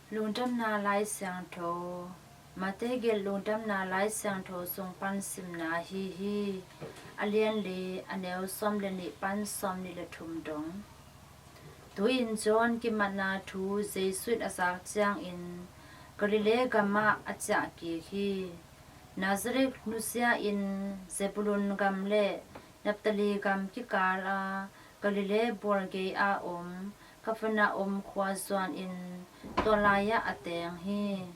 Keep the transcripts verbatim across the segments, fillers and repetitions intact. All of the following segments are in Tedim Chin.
Lungdamna Lai Siangtho. Matthai gelh Lungdamna Lai Siangtho sung pan simna hi hi. A lian li, a neu sawm le nih pan sawm nih le thum dong. Tu-in John kimatna thu Jesu in a zak ciangin Galilee gamah a ciah kik hi. Nazareth nusia-in Zebulun gam le Naphtali gam kikal a Galilee bual gei a om Kapernaum khua zuanin tua lai-ah a teng hi.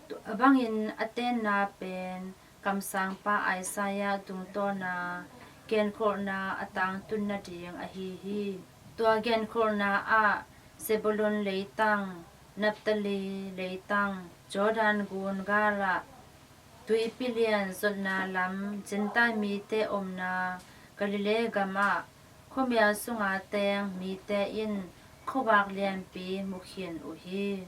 Tua bangin a tenna pen kamsangpa Isaiah tungtawna genkholhna a tangtun nading ahi hi. Tua genkholhna ah Zebulun leitang, Naphtali leitang, Jordan gun galah tuipi lian zotna lam Gentile mite omna Galilee gamah khuamial sunga teng mite in khuavak lianpi mu khin uh hi.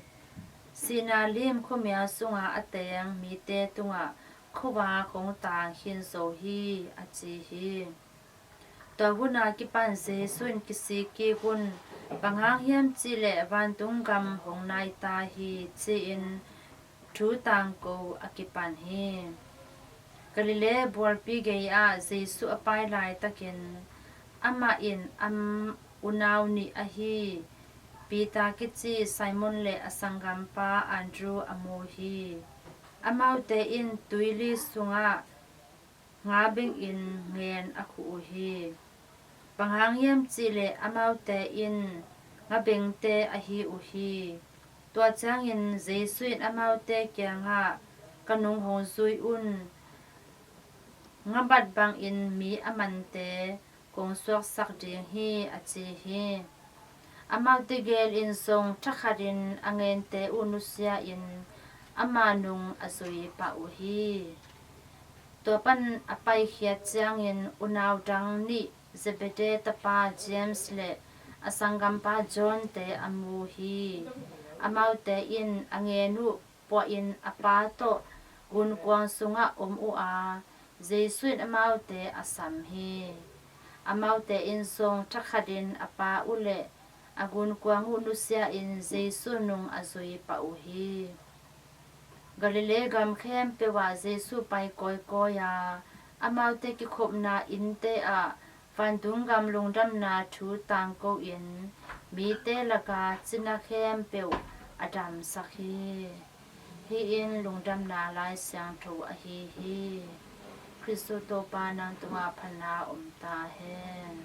Sihna lim khuamial sunga a teng mite tungah khuavak hong tang khin zo hi, a ci hi. Tua hun a kipan Jesu in kisik kik un, bang hang hiam cihleh vantung gam hong nai ta hi, ci-in thu tangko a kipan hi. Galilee bualpi gei-ah Jesu a pai laitakin amah in a unau nih ahi Peter kici Simon le a sanggampa Andrew a mu hi. Amaute in tuili sungah nga bengin ngen a khuh uh hi. Bang hang hiam cihleh amaute in nga bengte ahi uh hi. Tua ciangin Jesu in amaute kiangah, "Ka nung hong zui un, ngabat bangin mi a mante kong suaksak ding hi," a ci hi. Amaute gelin zong thakhatin a ngente uh nusia-in ama nung a zui pah uh hi. Tua pan a paikhiat ciangin unau dang nih, Zebedee tapa James le a sanggampa John-te a mu hi. Amaute in a ngen uh puahin a pa tawh gunkuang sungah om uh a, Jesu in amaute a sam hi. Amaute in zong thakhatin a pa uh le a gunkuang uh nusia-in Jesu nung a zui pah uh hi. Galilee gam khempeuh ah Jesu pai kawikawi a, amaute kikhopna innte ah vantung gam lungdamna thu tangko-in mite laka cina khempeuh a damsak hi. Hih in Lungdamna Lai Siangtho ahi hi. Khristu Topa nang tungah phatna om ta hen.